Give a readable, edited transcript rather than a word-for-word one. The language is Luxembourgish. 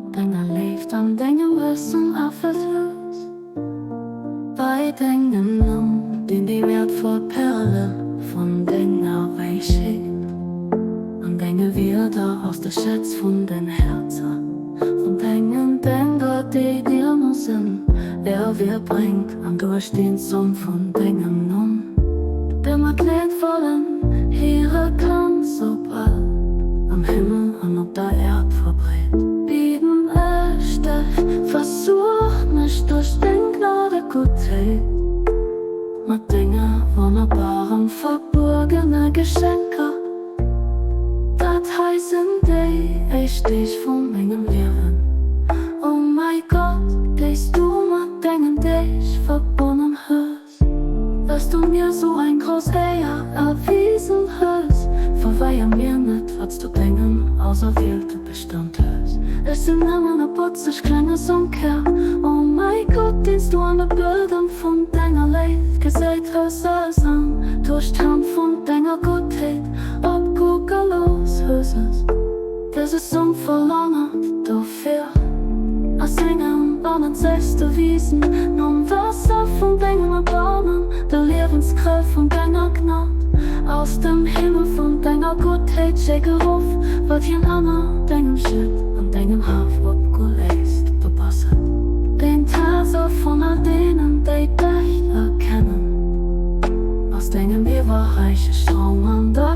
mat denger Léift an dengem Wëssen erfëllt hues. Bei dengem Numm, deen déi wäertvoll Perle vun denger Wäisheet an denge Wierder ass, de Schätz vun den Häerzer vun dengen Dénger, déi dir no sinn, Erwier bréngt, an duerch den Som vun dengem Numm, de mat leedvollen hire Glanz op all am Himmel an op der Äerd verbreet. Bieden ech dech, versuch mech duerch deng Gnade Guttheet mat denge wonnerbaren verbuergene Geschenker. Dat hei sinn déi éischt Deeg vu mengem Liewen, o mäi Gott, déi s du mat dengen Deeg verbonnen hues. Dass du mir sou eng grouss Éier erwisen hues, verweier mir net, wat s du dengem Auserwielte bestammt hues. Ech sinn nëmmen e botzeg klenge Somkär, o mäi Gott, deen s du an de Buedem vun denger Léift geséit hues an duerch d'Hand vun denger Guttheet opkucke looss hues. Dëse Som verlangert dofir a sengem bannenzegste Wiesen nom Waasser vun dengem Erbarmen, der Liewensquell vun denger Gnad. Aus dem Himmel vun denger Guttheet schéck erof, wat hien ënner dengem Schiet an dengem Haf opgoléisst. Do passet den d'Häerzer vun all deenen, déi dech erkennen, aus dengem iwwerräiche Stroum an der.